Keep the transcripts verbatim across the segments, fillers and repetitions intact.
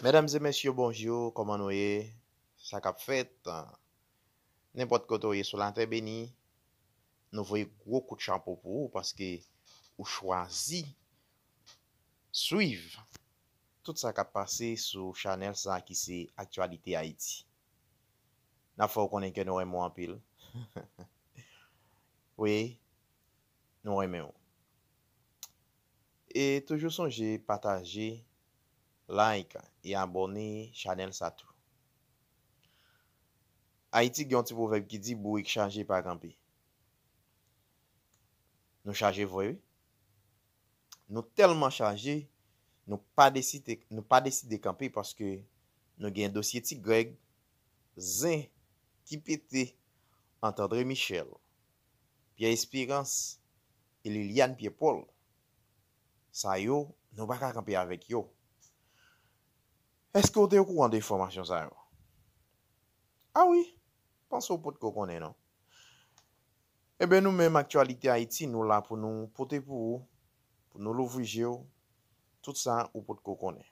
Medam e mesye, bonjou, kòman nou ye? Sa k ap fèt? Nenpòt kote w ye sou latè beni, nou voye gwo kout chapo pou ou paske ou chwazi swiv tout sa k ap pase sou chanèl sa ki se Aktyalite Ayiti. N ap fè w konnen ke nou renmen w anpil. Wi, nou renmen w. E toujou sonje pataje, like e abòne chanèl sa tou. Ayiti gen yon ti pwovèb ki di bourik chaje pa kanpe. Nou chaje vre wi. Nou tèlman chaje, nou pa deside, nou pa deside kanpe paske nou gen dosye Ti Grèg, Zen ki pete ant André Michel, Pierre Espérance e Liliane Pierre Paul. Sa yo, nou pa ka kanpe avèk yo. Èske w te okouran de enfòmasyon sa yo? A wi, panse w potko konnen non. Enben nou menm Aktyalite Ayiti, nou la pou nou pote pou ou, pou nou louvri je w, tout sa ou potko konnen.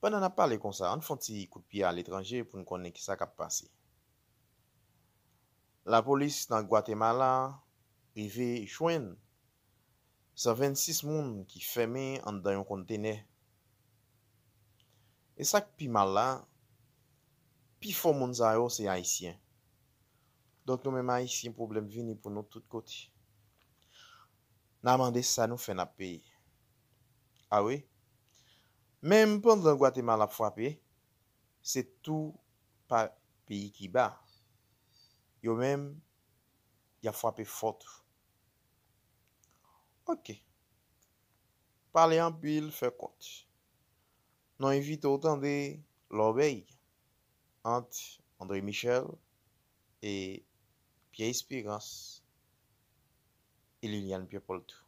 Pandan n ap pale konsa, ann fè yon ti kout pye aletranje pou n konnen kisa k ap pase. Lapolis nan Gwatemala rive jwenn san vennsis moun ki fèmen anndan yon kontenè. E sa k pi mal la, pifò moun sa yo se Ayisyen. Donk nou menm Ayisyen, pwoblèm vini pou nou tout kote. N a mande sa nou fè n ap peye. A wi. Menm pandan Gwatemala ap frape, se tou pa peyi Kiba. Yo menm, y ap frape fò tou. Oke. Pale anpil, fè kont. Nou envite w tande lòbèy ant André Michel e Pierre Espérance e Liliane Pierre Paul tou.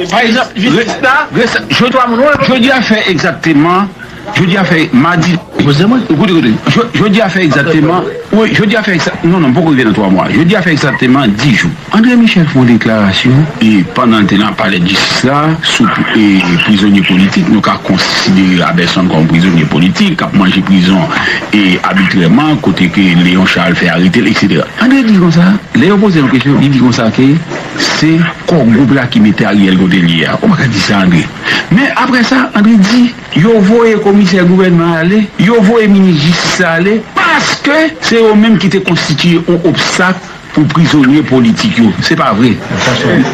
Pa egzanp, jodi a fè egzakteman, jodi a fè madi, koute, koute, jodi a fè egzakteman, wi, jodi a fè egzak, non, non, m poko rive nan twa mwa, jodi a fè egzakteman dis jou. André Michel fè yon deklarasyon, e pandan l te nan palè jistis la, sou e, prizonye politik, nou ka konsidere Abelson kòm prizonye politik, k ap manje prizon e abitrèman, kote ke Léon Charles fè arete l, etsetera. André di konsa, lè yo poze l yon kesyon, li di konsa ke se kò gwoup la ki mete Ariel kote l ye a. Ou pa ka di sa, André. Men apre sa, André di, yo voye komisè gouvènman ale, yo voye minis jistis la ale, paske se yo menm ki te konstitiye yon obstak pou prizonye politik yo. Se pa vre.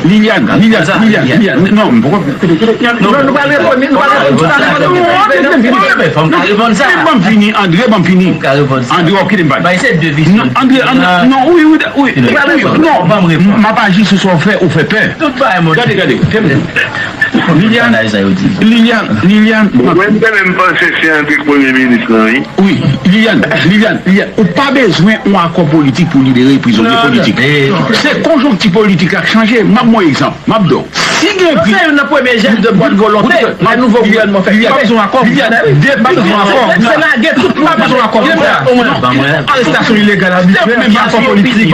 Liliane, Liliane, Liliane, Liliane, non, m poko. Non, nou pral reponn, nou pral reponn. Ban m fini, André, ban m fini. André, w ap kite m pale. Non, André, André, non, wi, wi, wi, wi, non, m ap aji sou sa w fè, ou fè pè. Gade, gade. Liliane, Liliane, Liliane. Mwen, m te menm panse se André k premye minis lan, wi. Wi, Liliane, Liliane, Liliane, ou pa bezwen yon akò politik pou libere prizonye politik. Se konjonkti politik la k chanje. M ap ba w egzanp. M ap di w, si gen pri. Se youn nan premye jès de bòn volonte lè nouvo gouvènman fèk fèt. Liliane, depi, se lage tout moun. Pa bezwen akò pou sa. Arestasyon ilegal, abitrè, men pa akò politik.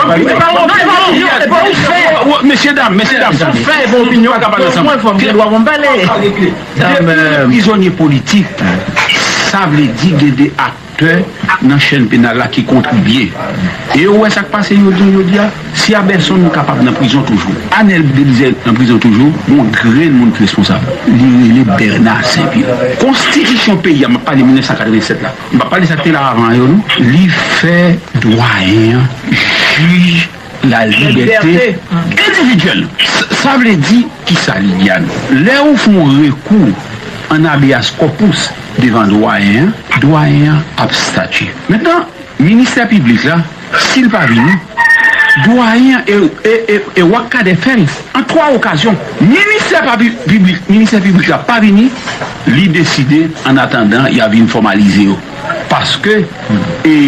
Mesye dam, mesye dam. Fè yon opinyon. Mwen fò m gen dwa pou m pale. Depi prizonye politik, sa vle di gen de aktè nan chèn penal la ki kontribye. E ou wè sa k pase jodi, jodi a? Si Abelson kapab nan prizon toujou, Anel Belizaire nan prizon toujou, yon grenn moun ki responsab. Li rele Bernard Saint-Pierre. Konstitisyon peyi a, m ap pale mil nèf san katrevennsèt la. M pa pale sa k te la avan yo, non. Li fè dwayen an jij lalibète endividyèl. Sa, sa vle di kisa, Liliane? Lè ou fè yon rekou an habeas corpus devan dwayen an, dwayen an ap statye. Mentnan, ministè piblik la, si l pa vini, dwayen an e, e, e, e Rock Cadet fè l an twa okazyon. Ministè pa pi-, piblik, ministè piblik la pa vini, li deside, an atandan, y a vin fòmalize yo. Paske, e,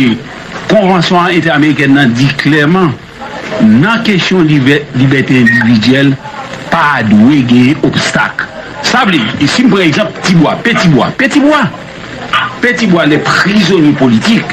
Konvansyon entèamerikèn nan di klèman, nan kesyon libè-, libète endividyèl, pa dwe genyen obstak. Sa vle di, si m pran egzanp Tibwa, Petibwa, Petibwa, Petibwa, lè prizonye politik,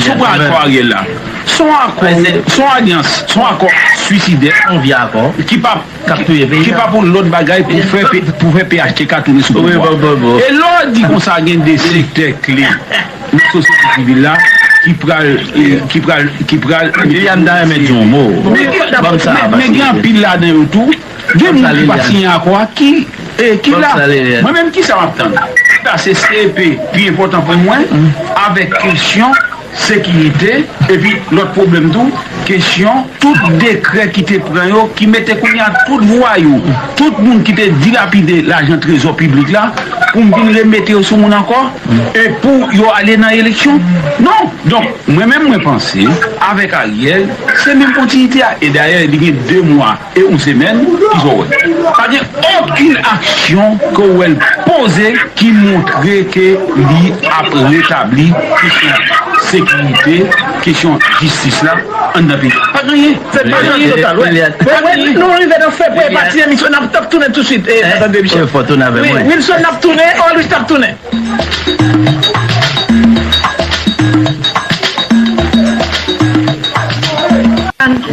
si w pral akò Ariel la, se yon akò, se yon alyans, se yon akò swisidè. Yon vye akò. Ki pa k ap touye peyi a. Ki pa pou lòt bagay pou fè, pou fè P H T K tounen sou pouvwa. E lè w di konsa, gen de sektè kle nan sosyete sivil la ki pral, ki pral, ki pral. Liliane ta renmen di yon mo. Men gen, men gen anpil ladan yo tou. Gen moun ki pa siyen akò a ki, ki la. Mwen menm, kisa m ap tann? Sa se C E P pi enpòtan pou mwen, avèk kesyon sekirite, epi lòt pwoblèm tou, kesyon tout dekrè ki te pran yo, ki mete kounye a tout vwayou, tout moun ki te dilapide lajan trezò piblik la, pou m vin remete yo sou moun ankò, e pou yo ale nan eleksyon. Non. Donk, mwen menm, mwen panse, avèk Ariel, se menm kontinite a. E dayè, li gen de mwa e yon semèn, kisa w wè? Pa gen okenn aksyon ke w wè l poze ki montre ke li ap retabli kesyon sekirite, kesyon jistis la anndan peyi a. Pa gen anyen. Se pa jan total, wè. Wè, wè, nou rive nan fen premye pati emisyon, n ap, n ap tounen tousuit. E, tande, Michel. Wi, Wilson, n ap tounen, Olrich, n ap tounen.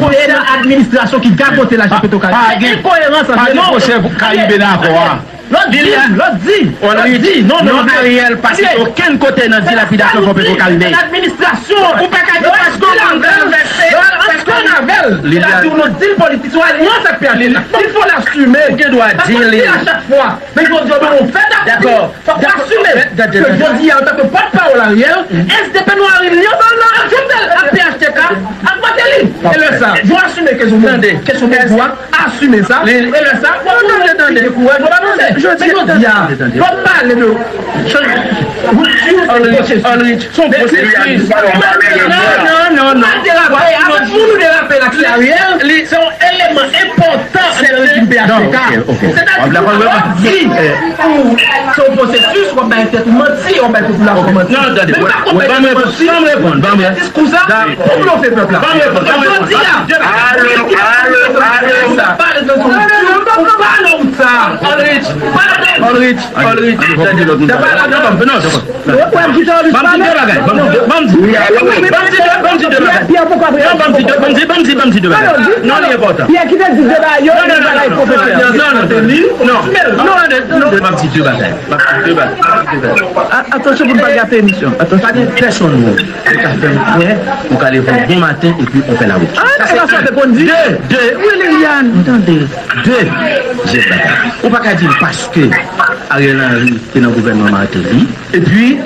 E nan administrasyon ki gagote lajan Petwokaribe. Pa gen, enkoyerans pa gen pwosè Karibe nan akò a. Lòt di, lòt di, lòt di, non, non, non, Ariel pa site okenn kote nan dilapidasyon fon Petwokaribe. Se ladministrasyon. Ou pa ka di paske w ranvèse, paske w ranvèse. Li di w nou di l politik, se yon alyans ak P H T K. Il faut l'assumer. Ou gen dwa di li. Paske a chak fwa, men jodi a, nou fè dakò. Fòk w asime ke jodi a, antanke pòtpawòl Ariel, S D P nou a reyini ansanm nan ak Jovenel, ak P H T K, ak Martelly. E lè sa, yo asime ke se yon, ke se yon pouvwa, asime sa. E lè sa, w ap tande, tande. Dekouraj, w ap avanse. Men jodi a, lè w ap pale de rupture, se yon pwosesis. Se yon pwosesis. Non, non, non, non. Pa derape avèk moun ou derape la, se Ariel. Se yon eleman enpòtan nan rejim P H T K. Sètadi, lè w di, se yon pwosesis, w ap bay tèt ou manti, w ap bay popilasyon manti. Non, tande, ban m reponn, ban m reponn, ban m reponn. Diskou sa, pou blofe pèp la. Ban m reponn, ban m reponn. Jodi a, alo, alo, alo. Sa pale de solution, ou pa nan wout sa. Olrich, pale de Olrich, Olrich. Ban m di de bagay, ban m di de, ban m di de, ban m di de, ban m di de bagay. Non, ban m di de, ban m di, ban m di, ban m di de bagay. Non, li enpòtan. Pierre ki te di de bagay yo, non, non, non, non, non, non, non, non, non, ban m di de bagay. Atansyon pou n pa gate emisyon. Atansyon. Pa gen pèsonn moun ki ka fè m kwè ou ka leve yon bon maten epi ou fè lawouti. Ah, se pa sa te konn di. De, de. Wi, Liliane, m tande. De, je bagay. Ou pa ka di m paske Ariel Henry te nan gouvènman Martelly, epi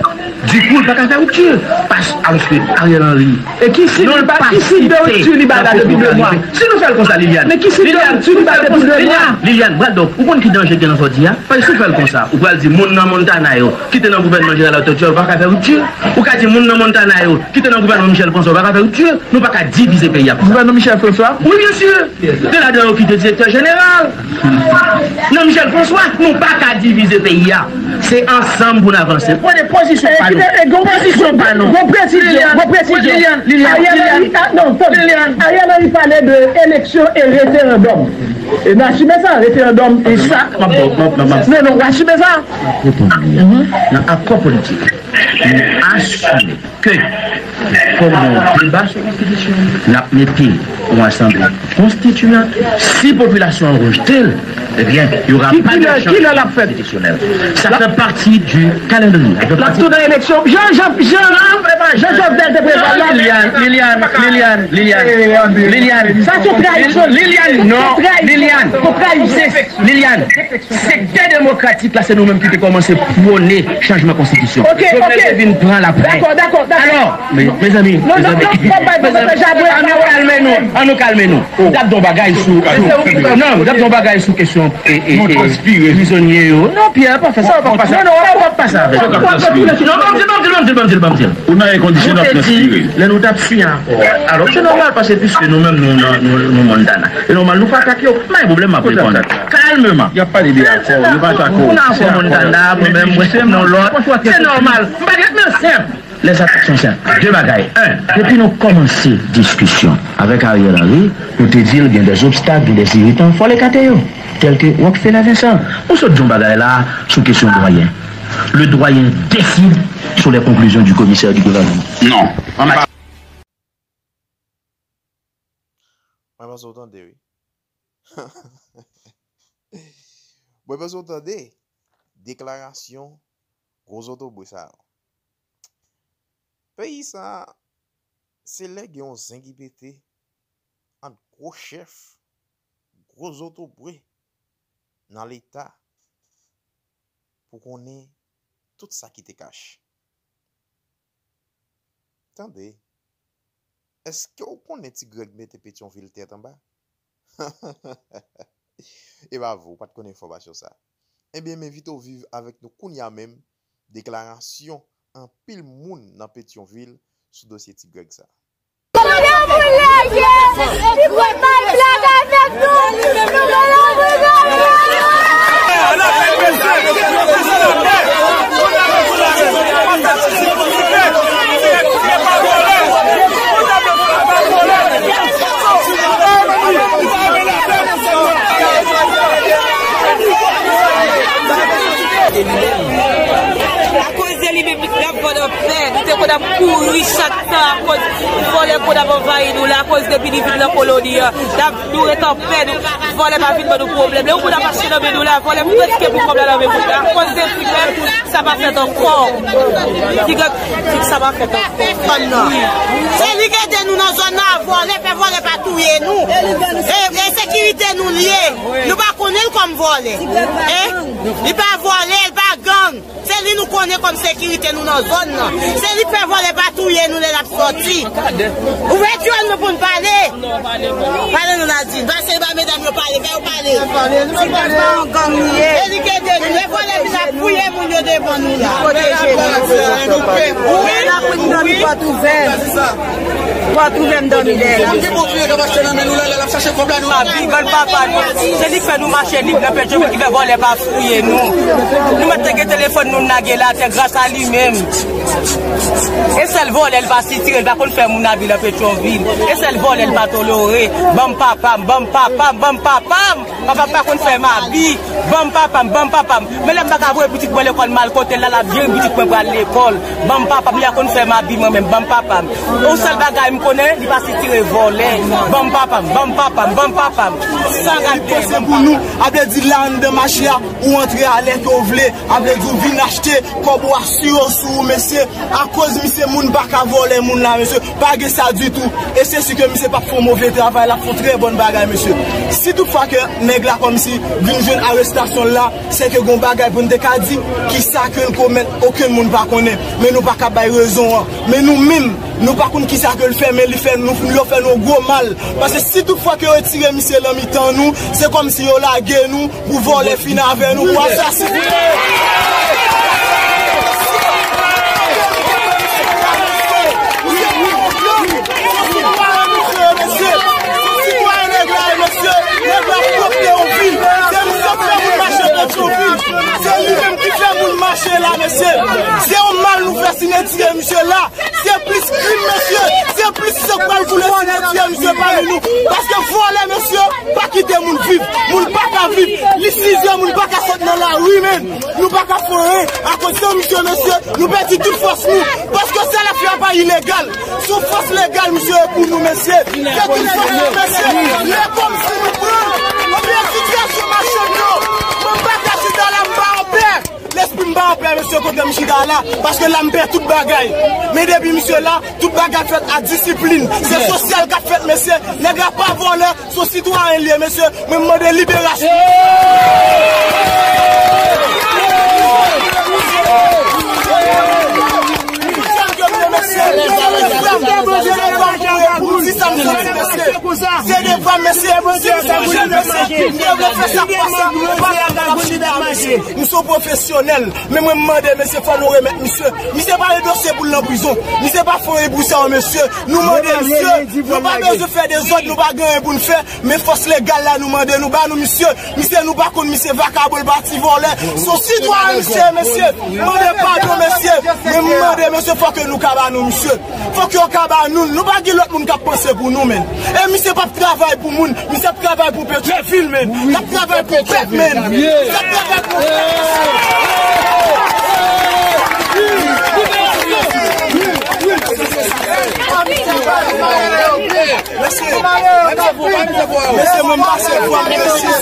dikou, l pa ka fè ripti. Pas, alòske Ariel Henry. E ki si li ba, ki si de ripti li ba la depi de mwa? Si nou fè l konsa, Liliane. Men ki si de ripti li ba depi de mwa? Liliane, Brad, donk, ou konn ki danje gen nan sa w di a? Paske si w fè l konsa, ou pral di moun nan Montana yo, ki te nan gouvènman Jenerèl Arthur Durand, yo pa ka fè ripti. Ou ka di moun nan Montana yo, ki te nan gouvènman Michel François, yo pa ka fè ripti. Nou pa ka divize peyi a konsa. Gouvènman Michel François? Wi, byen si. Gen ladan yo ki te direktè jeneral. Nan Michel François, nou pa ka divize peyi a. Se ansanm pou n avanse. Pran de pozisyon pa nou. Pozisyon pa nou. Gon presizyon, gon presizyon. Ariel Henry, ah, non, tande. Ariel Henry pale de eleksyon e referandòm. E n asime sa, referandòm e sa. Non, non, w asime sa. Reponn li a. Nan akò politik, nou asime ke fòk gen yon deba sou konstitisyon an, n ap mete yon asanble konstitiyant. Si popilasyon an rejte l, Eh bien, il y aura pas de changement constitutionnel. Ça fait partie du calendrier. Ça fait partie. L ap tou nan eleksyon. Jan, Jan, Jan, Jan Jovenel te prevwa la. Liliane, Liliane, Liliane, Liliane, Liliane. Sa se trayisyon. Liliane, non. Liliane. Se trayisyon. Liliane. Sektè demokratik la, se nou menm ki te kòmanse pwone chanjman konstitisyon. Ok, ok. Jovenel te vin pran l apre. Dakò, dakò, dakò. Alò, me, mezanmi, non, non, mezanmi, non, non, mezanmi, ann nou kalme nou, ann nou kalme nou. M t ap di yon bagay sou, sou, non, m t ap di yon bagay sou kesyon, e, e, e, prizonye yo. Non, Pierre, pa fè sa, pa fè sa. Non, non, pa fè sa avèk. Non, ban m di l, ban m di l, ban m di l, ban m di l, ban m di l. Ou nan yon kondisyon w ap transpire. Lè nou t ap siyen akò a, alò, se nòmal, paske piske nou menm, nou nan, nou, nou Montana. Se nòmal, nou pa atake yo. Pa gen pwoblèm, m ap reponn. Kalmeman. Y ap pale de akò, yo pa atake w. Ou nan akò Montana, mwen menm, mwen nan lòt. Se nòmal. M pa gen, men senp. Les attaques sont simples. De bagay. Un, depi nou kòmanse diskisyon avèk Ariel Henry, nou te di l gen des obstacles, gen des irritants, fò l ekate yo. Tel que Rockfeller Vincent. Ou sot di yon bagay la sou kesyon dwayen. Le doyen décide sur les conclusions du commissaire du gouvernement. Non. An mati- Mwen panse w tande, wi. Mwen panse w tande deklarasyon gwo zotobre sa yo. Peyi sa a, se lè gen yon zen ki pete ant gwo chèf, gwo zotobre nan Leta pou konnen tout sa ki te kache. Tande, èske w konnen Ti Grèg mete Petyonvil tèt anba? E pa vre, ou pa t konnen enfòmasyon sa a. Ebyen, m envite w viv avèk nou kounye a menm deklarasyon anpil moun nan Petyonvil sou dosye Ti Grèg sa a. Akoz de li menm, n ap vòlè anpè. Nou te konn ap kouri chak tan akoz vòlè konn ap anvayi nou la, akoz depi li vin nan koloni an. N ap, nou ret anpè, nou, vòlè pa vin ban nou pwoblèm. Lè yon moun ap mache nan men nou la, vòlè pou retike pou kòb la nan men moun la. Akoz de li menm, sa pa fèt ankò. Ki gad, sa pa fèt ankò. Fò n nan. Se li ki ede nou nan zòn nan, vòlè, fè vòlè pa touye nou. E, e sekirite nou l ye. Nou pa konnen l kòm vòlè. Hein? Li pa vòlè, li pa gang. Se li nou konnen kòm sekirite nou nan zòn nan. Se li k fè vòlè pa touye nou lè n ap sòti. Ouvè dyòl nou pou n pale. Pale non, Nadine. Pase ba medam yo pale, fè yo pale. Se li k ede nou. Lè vòlè vin ap fouye moun yo devan nou la. Pwoteje nou. Wi, wi. Pòt ouvè. Pòt ouvè, m dòmi dèyè la. Mabi, bann papa nou. Se li k fè nou mache lib nan Petyonvil, ki fè vòlè pa fouye nou. Nou mèt te gen telefòn nou lage l atè gras a li menm. E sèl vòlè l pa sitire, l pa konn fè moun abi nan Petyonvil. E sèl vòlè l pa tolore. Ban m papa m, ban m papa m, ban m papa m. Papa m pa konn fè m abi. Ban m papa m, ban m papa m. Men lè m pa ka voye pitit mwen lekòl, m al kote l la, l ap jere pitit mwen pral lekòl. Ban m papa m, li pa konn fè m abi mwen menm, ban m papa m. Yon sèl bagay m konnen, li pa sitire vòlè. Ban m papa m, ban m papa m, ban m papa m. Sa ki panse pou nou, ap vle di la anndan mache a, ou antre a lè ke w vle, ap vle di w vin achte, kòb ou asire w sou ou, mesye. Akoz misye, moun pa ka vòlè moun la, mesye. Pa gen sa ditou. E se si ke misye p ap fè yon move travay, l ap fè yon trè bòn bagay, mesye. Si toutfwa ke nèg la kòmsi vin jwenn arestasyon l la, se ke gon bagay pou n te ka di, kisa ke l komèt, okenn moun pa konnen. Men nou pa ka bay rezon an. Men nou menm, nou pa konn kisa ke l fè, men li fè nou, yo fè nou gwo mal. Paske si toutfwa ke yo retire misye nan mitan nou, se kòmsi yo lage nou, pou vòlè fin avè nou, pou asasinen. Sitwayen nèg la ye, mesye. Sitwayen nèg la ye, mesye. Nèg la pwòpte yon vil. Se misye k fè moun mache Petyonvil. Se li menm ki fè moun mache la, mesye. Se yon mal nou fè si n retire misye la. Se plis krim, mesye. Se plis san k pral koule si n retire misye pami nou. Paske vòlè, mesye, pa kite moun viv. Moun pa ka viv. Li sizè, moun pa ka sot nan lari, menm. Nou pa ka fè anyen. Akoz de misye, mesye, nou pèdi tout fòs nou. Paske sa l ap fè a pa ilegal. Se yon fòs legal, misye, e pou nou, mesye. Se tout sa, mesye. Lè kòmsi nou pran. Ebyen, sitiyasyon machann yo. M chita la, paske la m pè tout bagay. Men depi misye la, tout bagay fèt ak disiplin. Se sosyal k ap fèt, mesye. Nèg la pa vòlè, se yon sitwayen li ye, mesye. Mwen, m mande liberasyon. Se de vwa, mesye. Si m se jèn, mesye, m te vle fè sa pou sa. M pa ka ap chita, mesye. M se yon pwofesyonèl. Men mwen, m mande, mesye, fò nou remèt misye. Misye pa gen dosye pou l nan prizon. Misye pa fè anyen pou sa, mesye. Nou mande misye. Nou pa bezwen fè dezòd, nou pa gen anyen pou n fè. Men fòs legal la, nou mande, nou ba nou misye. Misye, nou pa konn misye vakabon, l pa ti vòlè. Se yon sitwayen misye, mesye. Mande padon, mesye. Men m mande, mesye, fò ke nou ka ba nou misye. Fòk yo ka ba nou l. Nou pa gen lòt moun k ap panse pou nou, menn. E misye p ap travay pou moun. Misye ap travay pou Petyonvil, menn. L ap travay pou pèp, menn. L ap travay pou pèp. Mesye, mesye, mwen pase vwa, mesye.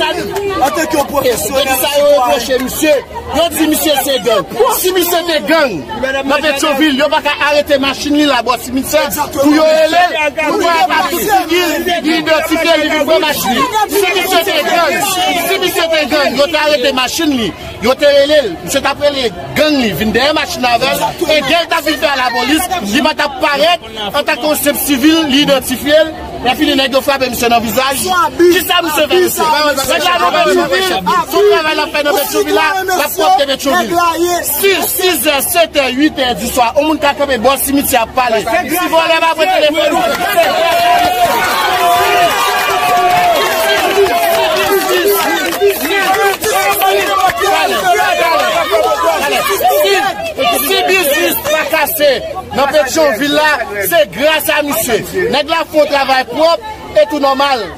Antanke yon pwofesyonèl, sa yo reproche misye. Yo di misye se gang. Si misye te gang, nan Petyonvil, yo pa ka arete machin li la bò simityè pou yo rele l, pou yo pa tout figi l idantifye li vin pran machin li. Si misye te gang, si misye te gang, yo te arete machin li, yo te rele l, misye t ap rele gang li vin dèyè machin avè l, e gang t ap vin fè a lapolis, li pa t ap parèt antanke yon senp sivil, li idantifye l, epi li nèg yo frape misye nan vizaj. Kisa misye fè misye? Nèg la nan Petyonvil, tout travay l ap fè nan Petyonvil la, l ap pote Petyonvil. Si sizè, setè, uitè di swa, yon moun ka kanpe bò simityè ap pale. Si vòlè pa pran telefòn ou, si biznis pa kase nan Petyonvil la, se gras a misye. Nèg la fè yon travay pwòp e tou nòmal.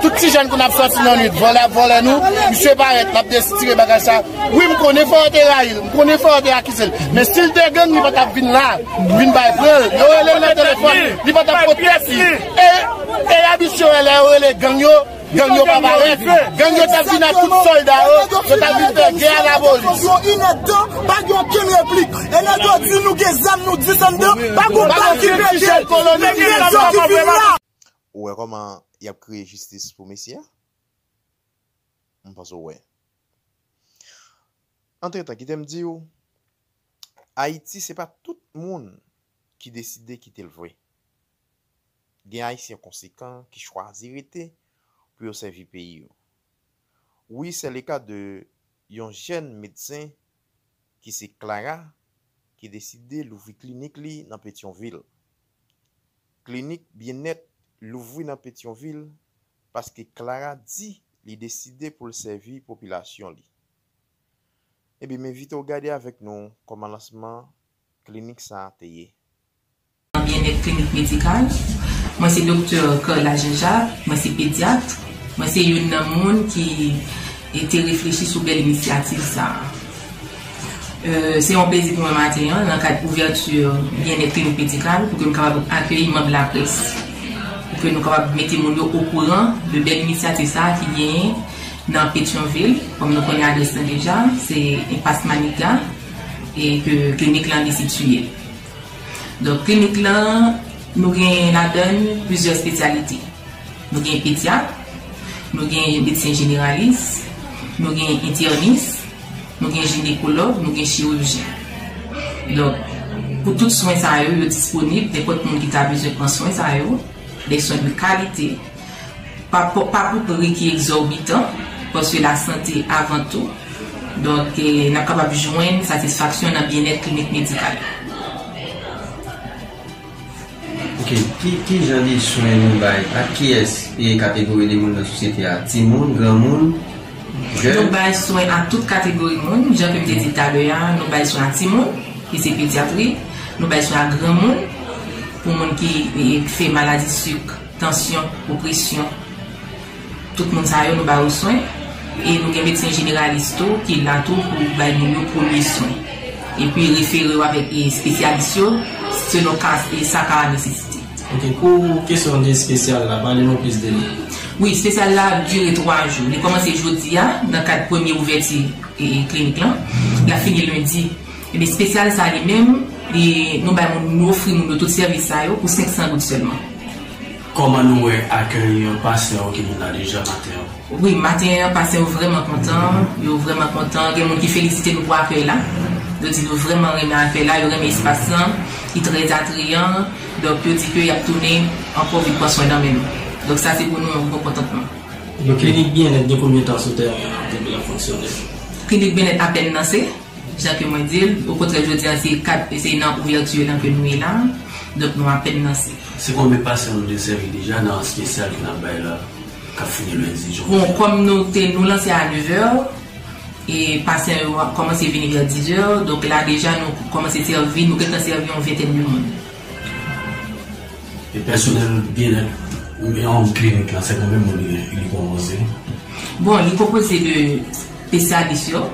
Tout ti jèn konn ap sòti nan nwit, vòlè ap vòlè nou, misye parèt, l ap desi tire bagay sa. Wi, m konnen fò yo te rayi l, m konnen fò yo te akize l. Men si l te gang, li pa t ap vin la, vin bay pran l. Yo rele l nan telefòn, li pa t ap pot tèt li. E, e abitye lè yo rele gang yo, gang yo pa parèt. Gang yo t ap vin ak tout sòlda yo, yo t ap vin fè gè a lapolis. Yo inèdtan, pa gen okenn replik. E nèg yo di nou gen zam, nou di sa n dan, pa gen yon bal ki pete. Men gen zam ki vin la. Ou wè kòman y ap kreye jistis pou mesye a? M panse w wè. Antretan, kite m di w, Ayiti, se pa tout moun ki deside kite l vre. Gen Ayisyen konsekan ki chwazi rete pou yo sèvi peyi yo. Wi, c'est le cas de yon jèn medsen ki se Clara, ki deside louvri klinik li nan Petyonvil. Klinik Byennèt louvri nan Petyonvil paske Clara di li deside pou l sèvi popilasyon li. Ebyen, m envite w gade avèk nou kòman lansman klinik sa a te ye. Nan Byennèt Klinik Medikal. Mwen se Doktè Carla Jean-Jacques, mwen se pedyat, mwen se youn nan moun ki e te reflechi sou bèl inisyativ sa a. Euh, se yon plezi pou mwen maten an, nan kad ouvèti Byennèt Klinik Medikal, pou ke m kapab akeyi manm laprès, pou ke nou kapab mete moun yo okouran de bèl inisyativ sa a ki genyen nan Petyonvil, kòm nou konnen adrès lan deja, se Enpas Maniga, e ke klinik lan li sitiye. Donk, klinik lan, nou gen ladan l plizyè espesyalite. Nou gen pedyat, nou gen medsen jeneralis, nou gen entènis, nou gen jinekològ, nou gen chirijyen. Donk, pou tout swen sa yo, yo disponib, nenpòt moun ki ta bezwen pran swen sa yo, de swen de kalite, pa pou, pa pou pri ki egzòbitan, paske lasante avan tou. Donk, eh, n ap kapab jwenn satisfaksyon nan byennèt klinik medikal. Ok, ki, ki jan de swen nou bay? Ak kiyès e kategori de moun nan sosyete a? Timoun, granmoun, jèn? Nou bay swen a tout kategori moun. Jan ke m te di talè a, nou bay swen a timoun, ki se pedyatri. Nou bay swen a granmoun, pou moun ki, e, fè maladi sik, tansyon, opresyon. Tout moun sa yo, nou ba yo swen. E nou gen medsen jeneralis tou, ki la tou pou bay moun yo premye swen. Epi refere yo avèk, e, espesyalis yo, selon ka, e, sa ka nesesite. Ok, pou kesyon de espesyal la, pale nou plis de li. Wi, espesyal la dire twa jou. Li kòmanse jodi a, nan kad premye ouvèti, e, klinik lan. L ap fini lendi. Ebyen, espesyal sa li menm, e nou bay moun, nou ofri moun yo tout sèvis sa yo pou senk san goud sèlman. Kòman nou wè akèy pasyan yo ki vin la deja maten an? Wi, maten an, pasyan yo vrèman kontan, yo vrèman kontan. Gen moun ki felisite nou pou akèy la. Yo di yo vrèman renmen akèy la, yo renmen espas lan, li trè atrayan. Donk, yo di ke y ap tounen ankò vin pran swen nan men nou. Donk, sa se pou nou yon gwo kontantman. Klinik Byennèt gen konbyen tan sou tèren an depi l ap fonksyone? Klinik Byennèt apèn lanse, jan ke mwen di l. Okontrè, jodi a se kat, se nan ouvèti lan ke nou ye la. Donk, nou apèn lanse. Se konbyen pasyan nou desèvi deja nan espesyal ke n ap bay la, k ap fini lendi, jan? Bon, kòm nou te, nou lanse a nevè, e pasyan yo ap kòmanse vini vè dizè, donk la deja nou kòmanse sèvi, nou gentan sèvi yon ventèn de moun. E pèsonèl byennèt, yon klinik la, se konbyen moun li, li konpoze? Bon, li konpoze de espesyalis yo,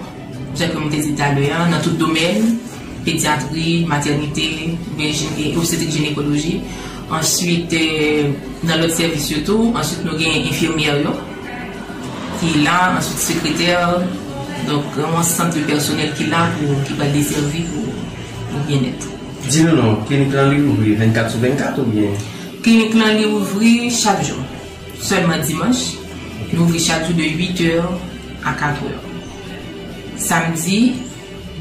jan ke mwen te di talè a, nan tout domèn, pedyatri, matènite, oubyen jine-, obstetrik jinekoloji. Answit, eh, nan lòt sèvis yo tou, answit nou gen enfimyè yo ki la, answit sekretè, donk yon ansanm de pèsonèl ki la pou, ki pral desèvi pou, pou byennèt. Di nou non, klinik lan li ouvri vennkat sou vennkat oubyen? Klinik lan li ouvri chak jou. Sèlman dimanch, nou ouvri chak jou de uit è a kat è. Samdi,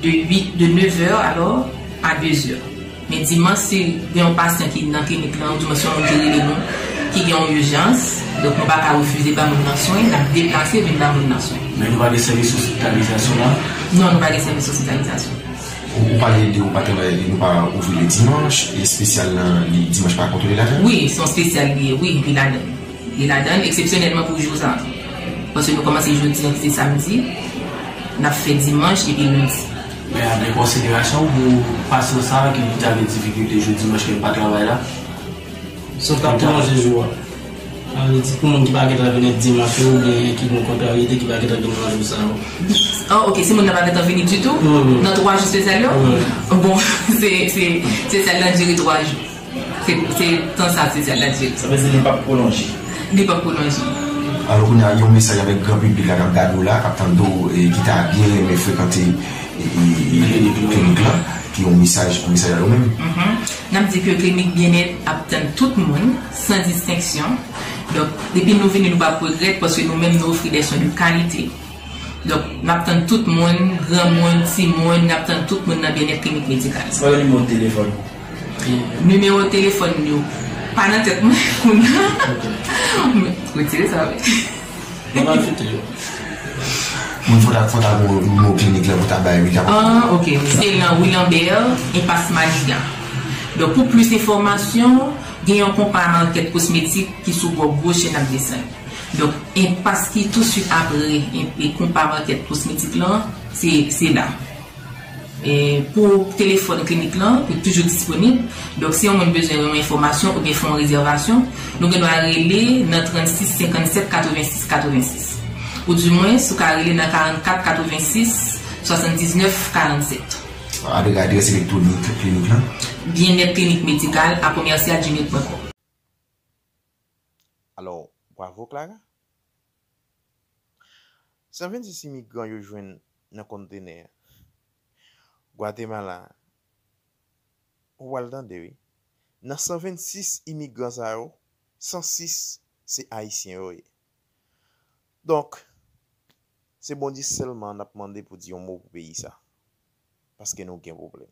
de uit, de nev è alò a de zè. Men dimanch, si gen yon pasyan ki nan klinik lan, oudimwen se yon moun ki rele nou, ki gen yon ijans, donk nou pa ka refize ba moun nan swen, n ap deplase vin ba moun nan swen. Men nou pa gen sèvis ospitalizasyon la? Non, nou pa gen sèvis ospitalizasyon. Ou, ou pale de yon patènarya, nou pa ouvri le dimanch, espesyal lan, li, dimanch pa kontwole ladan? Wi, se yon espesyal li ye, wi, li ladan. Li ladan, eksepsyonèlman pou jou sa. Paske nou kòmanse jodi a, ki se samdi, n ap fè dimanch epi lendi. Men avèk konsiderasyon pou pasyan sa a ki ta gen difikilte jou dimanch ke l pa travay la? Sòf k ap pwolonje jou a. Sa vle di pou moun ki pa gentan vini dimanch yo, oubyen ki gen kontraryete ki pa gentan vini nan jou sa yo. Oh, ok, si moun nan pa gentan vini ditou, wi, wi, nan twa jou espesyal yo? Wi. Bon, se, se, espesyal lan dire twa jou. Se, se tan sa espesyal lan dire. Sa vle di li p ap pwolonje? Li p ap pwolonje. Alò, kounye a, yon mesaj avèk gran piblik la k ap gade w la, k ap tande w, e ki ta byen renmen frekante, e, e, klinik lan, ki yon mesaj, yon mesaj a yo menm. Mhm. N ap di ke klinik byennèt ap tann tout moun, san distenksyon. Donk, depi nou vini, nou p ap regrèt, paske nou menm, nou ofri de swen de kalite. Donk, n ap tann tout moun, granmoun, timoun, n ap tann tout moun nan Byennèt Klinik Medikal. Se pa yon nimewo telefòn? Nimewo telefòn yo pa nan tèt mwen kounye a. Ok. Retire sa, wi. Mwen pa fete yo. Moun fò ta, fò ta gon nimewo klinik la pou ta bay, wi, ta. Ah, ok. Se nan Rue Lambert, enpas Maniga. Donk, pou plis enfòmasyon, gen yon konpa makèt kosmetik ki sou bò goch e n ap desann. Donk, enpas ki touswit apre, e, e konpa makèt kosmetik lan, se, se la. E pou telefòn klinik lan, li toujou disponib. Donk, si yon moun bezwen yon enfòmasyon oubyen fè yon rezèvasyon, nou gen dwa rele nan trannsis senkannsèt katrevensis katrevensis. Oudimwens, ou ka rele nan karannkat katrevensis swasanndiznèf karannsèt. Adre-, adrès elektwonik klinik lan? Byennèt Klinik Medikal a komèsyal gmail pwen kòm. Alò, bravo Clara. San vennsis imigran yo jwenn nan kontenè Gwatemala. Ou pral tande, wi. Nan san vennsis imigran sa yo, san sis se Ayisyen yo ye. Donk, se Bondye sèlman n ap mande pou di yon mo pou peyi sa. Paske nou gen pwoblèm.